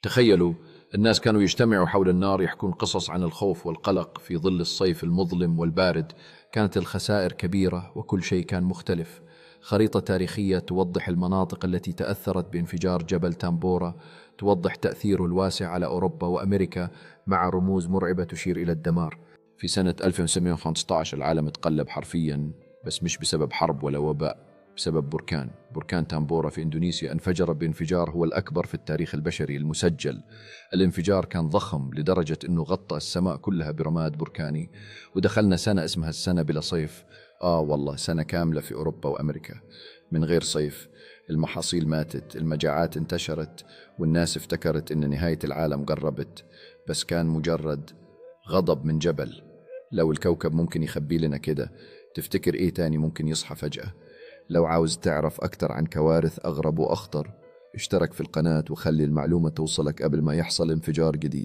تخيلوا الناس كانوا يجتمعوا حول النار يحكون قصص عن الخوف والقلق في ظل الصيف المظلم والبارد. كانت الخسائر كبيرة وكل شيء كان مختلف. خريطة تاريخية توضح المناطق التي تأثرت بانفجار جبل تامبورا، توضح تأثيره الواسع على أوروبا وأمريكا مع رموز مرعبة تشير إلى الدمار. في سنة 1915 العالم اتقلب حرفيا، بس مش بسبب حرب ولا وباء، بسبب بركان. بركان تامبورا في إندونيسيا انفجر بانفجار هو الأكبر في التاريخ البشري المسجل. الانفجار كان ضخم لدرجة أنه غطى السماء كلها برماد بركاني، ودخلنا سنة اسمها السنة بلا صيف. والله سنة كاملة في أوروبا وأمريكا من غير صيف. المحاصيل ماتت، المجاعات انتشرت، والناس افتكرت أن نهاية العالم قربت، بس كان مجرد غضب من جبل. لو الكوكب ممكن يخبي لنا كده، تفتكر إيه تاني ممكن يصحى فجأة؟ لو عاوز تعرف أكتر عن كوارث أغرب وأخطر، اشترك في القناة وخلي المعلومة توصلك قبل ما يحصل انفجار جديد.